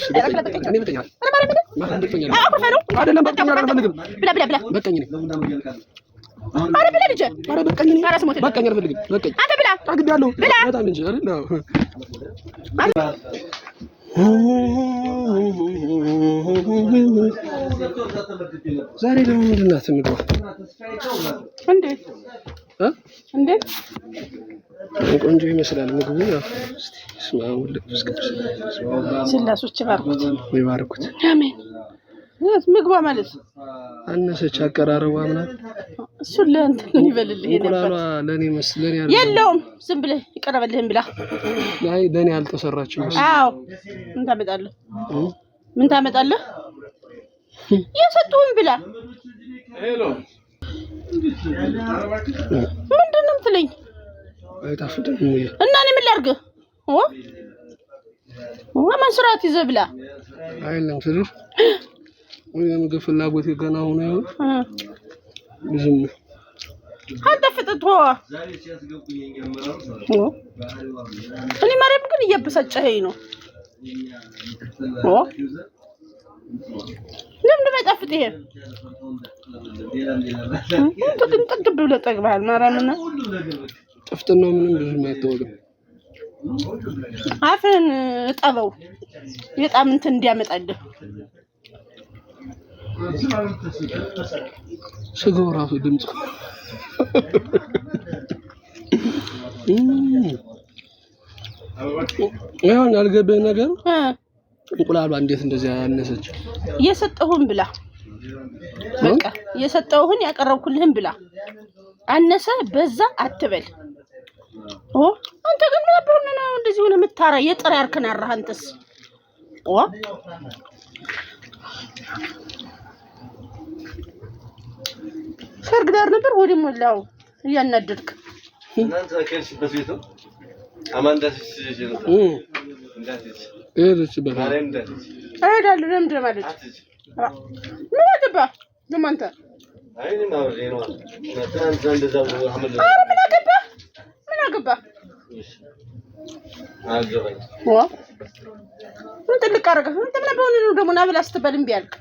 ብላ ብላ ብላ። በቃኝ እኔ። ኧረ ብላ ልጄ። ኧረ በቃኝ እኔ። ኧረ ስሞትልህ። በቃኝ አልፈልግም። በቃኝ። አንተ ብላ። ጠግቤያለሁ። ብላ። በጣም እንጂ አይደል? አዎ። ዛሬ ደግሞ ምንድን ናት ምግቧ? እንዴት እ? እንዴት? ቆንጆ ይመስላል ምግቡ። ያው እስቲ ስማ ወልድ መንፈስ ቅዱስ። ስላሶች ይባርኩት። ይባርኩት። አሜን። ምግቧ ማለት አነሰች አቀራረቧ ምናምን። እሱን ለእንትን ይበልልህ። የኔ እንቁላሏ አባት። ለኔ ለኔ አይደለም። የለውም፣ ዝም ብለህ ይቀረበልህም ብላ። አይ ለኔ አልተሰራችም መሰለኝ። አዎ፣ ምን ታመጣለህ? እ? ምን ታመጣለህ? የሰጡህን ብላ። ምንድን ነው የምትለኝ? አይጣፍጥም። እና እኔ ምን ላድርግ? ኦ ኦ ማን ስርዓት ይዘህ ብላ። አይደለም ስልሽ ወይ የምግብ ፍላጎቴ ገና ሆኖ ይሆን እ ብዙም አልጣፈጠ ተወው። ኦ እኔ ማርያም ግን እያበሳጨኸኝ ነው። ኦ ለምንድን ነው የማይጣፍጥ ይሄ? አንተ ግን ጠግብ ብለህ ጠግበሃል። ማርያምን ጥፍጥናው ምንም ብዙም አይታወቅም። አፍህን እጠበው የጣም እንትን እንዲያመጣልህ። ስጋው ራሱ ድምፁ ይሁን ያልገባኝ ነገር እ እንቁላሏ እንዴት እንደዚያ ያነሰች? የሰጠሁህን ብላ። በቃ የሰጠሁህን ያቀረብኩልህን ብላ። አነሰ በዛ አትበል። ኦ አንተ ግን ምን አባህ ሆነህ ነው እንደዚህ ሆነህ የምታራ? የጥሬ አርከን አራህ አንተስ። ኦ ሰርግ ዳር ነበር ወደ ሞላው እያናደድክ። እናንተ ከሄድሽበት ቤት ነው? አማን እንዳትሄጂ ነበር። እ እንዳትሄጂ። እሄድችበት። ማርያም እንዳትሄጂ። እሄዳለሁ። ለምንድን ነው ማለት? አትሄጂ። ምን አገባህ ደግሞ አንተ? አይ እኔም አብሬ ነዋ። ትናንትና እንደዛ ብሎ አመለጠ። ኧረ ምን አገባህ? ምን አገባህ? እሺ። አልገባኝም። ዋ ምን ጥልቅ አደረገህ? ምን ምን በሆነ ነው ደግሞ ና ብላ ስትበል እምቢ አልክ?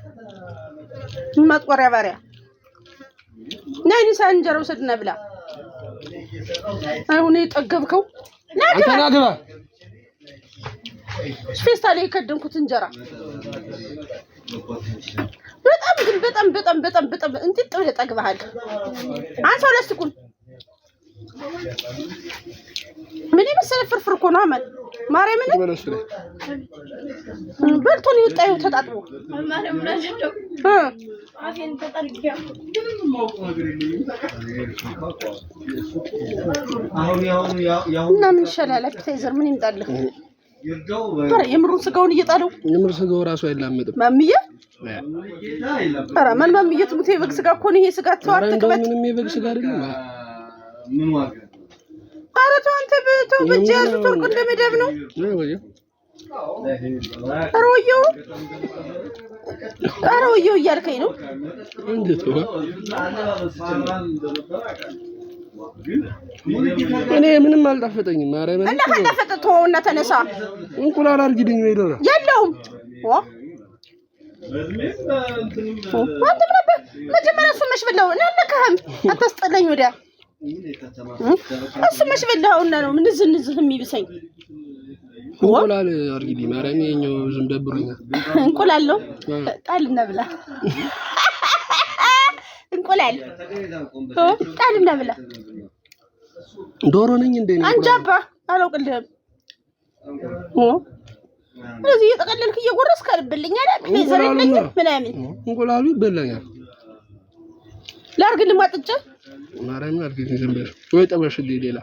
ማጥቆሪያ ባሪያ፣ ና የእኔ ሳህን እንጀራ ውሰድና ብላ። አሁን የጠገብከው ና አንተ ግባ። ና ግባ። ፌስታል የከደንኩት እንጀራ በጣም ግን በጣም በጣም በጣም በጣም እንጥጥ ብለህ ጠግበሃል። አንሳው ላስቲኩን። ምን የመሰለ ፍርፍር እኮ ነው አመል ማርያምን። በለው እሱ ላይ። በልቶ ነው የወጣ ይኸው ተጣጥቦ እ እና ምን ይሻላል? appetizer ምን ይምጣልህ? ኧረ የምሩን ስጋውን እየጣለው። የምር ስጋው ራሱ አይላመጥም። ማምዬ፣ ኧረ ማን ማምዬ ትሙት፣ የበግ ስጋ እኮ ነው ይሄ ስጋ። ተው ኧረ እንደው አትቅበጥ። ምንም የበግ ስጋ አይደለም። ኧረ ተው አንተ ተው፣ በእጅ የያዙት ወርቅ እንደ መዳብ ነው። ወይ ኧረ ወየው፣ ኧረ ወየው እያልከኝ ነው። እንዴት ነው? እኔ ምንም አልጣፈጠኝም። ማርያምን። እና ካልጣፈጠ ተወውና ተነሳ። እንቁላል አድርጊልኝ ወይ ዶሮ። የለውም። ኦ አንተ ምን አባ መጀመሪያ እሱን መች በላኸው? እኔ አልነካህም። አታስጠላኝ ወዲያ። እሱን መች በላኸውና ነው ንዝህ ንዝህ የሚብሰኝ? እንቁላል አድርጊልኝ። ማርያም ይኸኛው ብዙም ደብሮኛል። እንቁላል ነው፣ ጣልና ብላ። እንቁላል ጣልና ብላ። ዶሮ ነኝ እንዴ? እኔ እንቁላል? አንጃባ አላውቅልህም። ኦ ስለዚህ እየጠቀለልክ እየጎረስክ አልበልኝ አለ appetizer የለኝም ምናምን። እንቁላሉ ይበላኛል። ላድርግልህ ሟጥጬ? ማርያምን አድርጊልኝ ዝም ብለሽ ወይ ጠበሽልኝ ሌላ።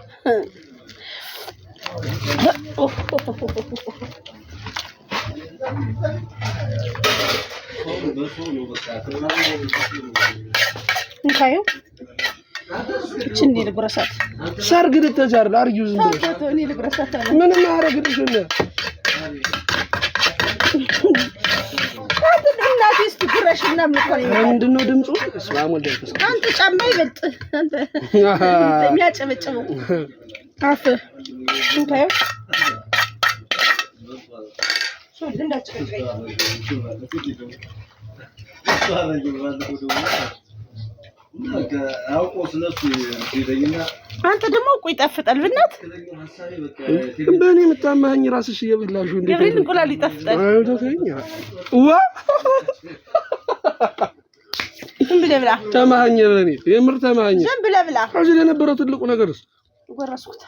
እንካየው እችን እኔ ልጉረሳት። ሰርግ ልትሄጂ አይደል? አድርጊው ዝም ብለሽ። ተው ተው፣ እኔ ልጉረሳት አለ። ምንም አያደርግልሽም። አንተ እናቴ እስኪ ጉረሽ ምናምን እኮ ነው ኧረ የሚባለው። ምንድን ነው ድምፁ? በስመ አብ ወወልድ ወመንፈስ ቅዱስ። አንተ ጫማ ይበልጥ አንተ የሚያጨበጭበው አፍህ እንካየው። እንዳትጨቀጭቀኝ። አንተ ደግሞ እኮ ይጣፍጣል ብናት በእኔ የምታማኝ ራስሽ እየበላሽ እንዴት? ገብርኤል እንቁላል ይጣፍጣል። ዋ ዝም ብለህ ብላ። ተማኸኝ፣ በእኔ የምር ተማኸኝ። ዝም ብለህ ብላ። ከዚህ የነበረው ትልቁ ነገርስ ጎረስኩት።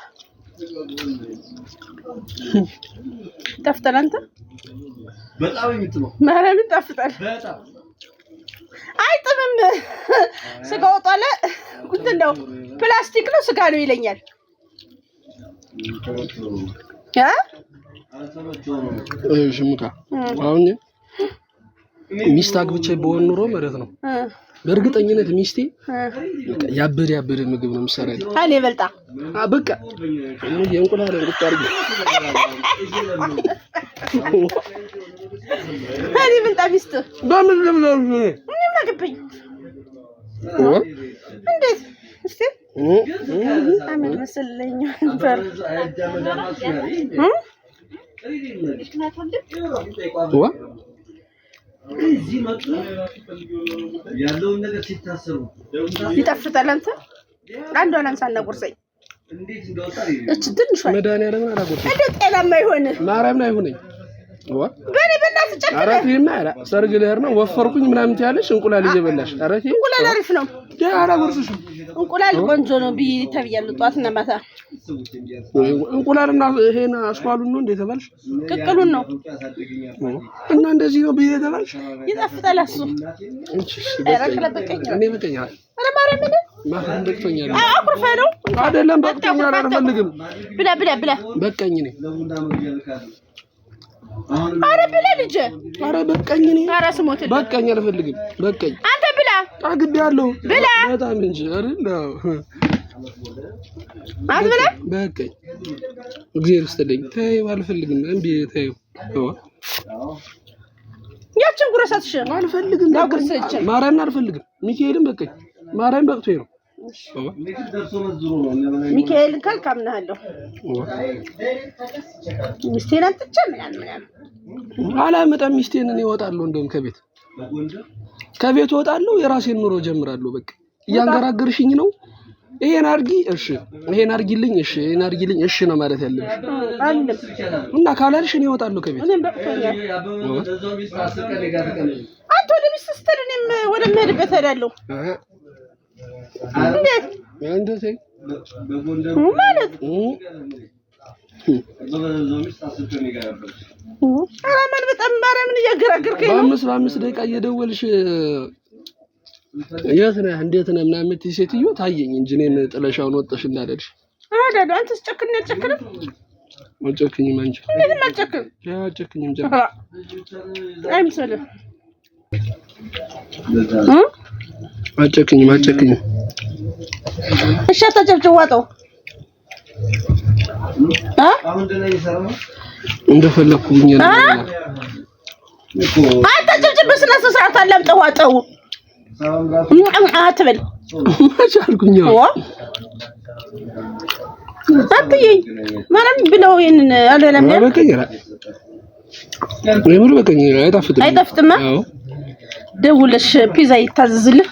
ይጣፍጣል። አንተ በጣም የምትለው ማርያምን ይጣፍጣል። በጣም አይጥምም። ስጋ ወጡ አለ እንትን ነው ፕላስቲክ ነው ስጋ ነው ይለኛል። ሽሙካ አሁን ሚስት አግብቼ በሆን ኑሮ ማለት ነው በእርግጠኝነት ሚስቴ ያበደ ያበደ ምግብ ነው የምትሰራልኝ። እኔ በልጣ በቃ የእንቁላል እንቁጥ አድርጌ እኔ በልጣ ሚስት በምን ለምን ምንም አገባኝ። እንዴት እስቲ አሜን መሰለኝ ነበር። ያለውን ነገር ሲታሰሩ ይጣፍጣል። አንተ አንዷን አንሳና ጉርሰኝ። እች ትንሿ መድኃኒዓለምን አላጎርስም። እንደው ጤናማ ይሆን ማርያምን አይሆነኝ። በእኔ በእናትህ ጨክነህ ሰርግ ልሄድ ነው ወፈርኩኝ ምናምን ትያለሽ፣ እንቁላል እየበላሽ። ኧረ እንቁላል አሪፍ ነው። አላጎርስሽም። እንቁላል ቆንጆ ነው ብዬ ተብያለሁ ጠዋትና ማታ። እንቁላልና ይሄን አስኳሉን ነው እንደ የተባልሽ? ቅቅሉን ነው እና እንደዚህ ነው ብዬ የተባልሽ? ይጣፍጣል እሱ። እኔ በቀኛል። ኧረ ማርያምን ማርያምን በቅቶኛል። አኩርፈህ ነው አይደለም? በቅቶኛል፣ አልፈልግም። ብላ ብላ ብላ። በቃኝ እኔ። ኧረ ብላ ልጄ። ኧረ በቃኝ እኔ። ኧረ ስሞትልህ በቃኝ፣ አልፈልግም። በቃኝ። አንተ ብላ ጠግቤያለሁ። ብላ። በጣም እንጂ አይደል? አትበላ። በቃኝ። እግዚአብሔር ይስጥልኝ። ተይው፣ አልፈልግም። እምቢ ተይው። ያችን ጉረሳት። እሺ አልፈልግም። ማርያምን አልፈልግም። ሚካኤልን በቃኝ። ማርያም በቅቶኝ ነው። ሚካኤልን ካልክ አምናለሁ። ሚስቴን አምጥቼ ምናምን ምናምን አላመጣም። ሚስቴን እኔ እወጣለሁ። እንደውም ከቤት እወጣለሁ። የራሴን ኑሮ ጀምራለሁ። በቃ እያንገራገርሽኝ ነው። ይሄን አድርጊ እሺ፣ ይሄን አድርጊልኝ እሺ፣ ይሄን አድርጊልኝ እሺ ነው ማለት ያለብሽ። እና ካላልሽ እኔ እወጣለሁ ከቤት። እኔም በቅቶኛል። አንተ ወደ ሚስት ስትል እኔም ወደምሄድበት እሄዳለሁ። እንዴት ማለት ኧረ በጣም ማርያምን እያገራገርከኝ ነው። በአምስት ደቂቃ እየደወልሽ የት ነህ እንዴት ነህ ምናምን የምትይ ሴትዮ ታየኝ እንጂ እኔን ጥለሻውን ወጥተሽ እንዳልሄድሽ። እሄዳለሁ። አንተስ ጨክን አልጨክንም? አልጨክኝም። አንቺ እንዴትም አልጨክንም። አልጨክኝም። አይምሰልህ። አልጨክኝም። አልጨክኝም። እሺ አታጨብጭብ፣ ዋጠው። እንደፈለኩ ብኝ ነው። አታጨብጭብ፣ በስነ ስርዓት አላምጠው፣ ዋጠው አትበል። መች አልኩኝ? አትየኝ ማርያም ብለው ይሄንን አልበላም። በቀኝ የምር በቀኝ አይጣፍጥም። አይጣፍጥማ። ደውለሽ ፒዛ ይታዘዝልህ።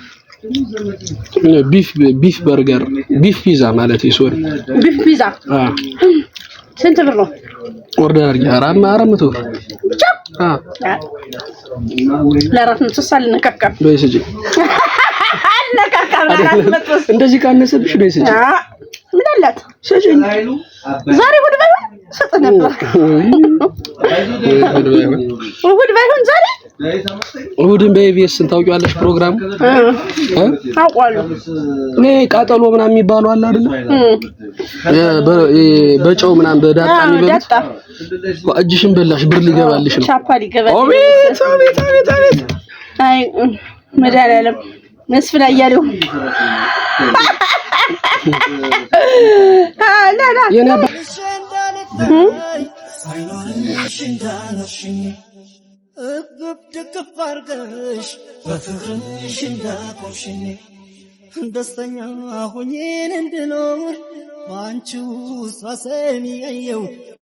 beef burger፣ beef ፒዛ ማለት sorry፣ beef ፒዛ ስንት ብር ነው? order አድርጊ። 400 ብር ብቻ። ለ400 አልነካካም። በይ ስጪኝ። አልነካካም። ለ400 እንደዚህ ካነሰብሽ በይ ስጪኝ። ምን አላት? ስጪኝ። ዛሬ እሑድ ባይሆን ሰጥህ ነበር። እሑድ ባይሆን ዛሬ እሑድን በኢቢኤስ ታውቂዋለሽ? ፕሮግራሙ አውቀዋለሁ። እኔ ቃጠሎ ምናምን የሚባለው አለ አይደለ? በጨው ምናምን በዳጣ የሚበሉት እጅሽን በላሽ ብር ሊገባልሽ ነው። ቻፓ ሊገባልሽ። አቤት አቤት አቤት አቤት! አይ መድኃኒዓለም መስፍን አያሌው የኔ እቅፍ ድቅፍ አድርገሽ በፍቅርሽ እንዳቆምሽኝ ደስተኛ ሆኜን እንድኖር በአንቺ ውስጥ ራሴን እያየው።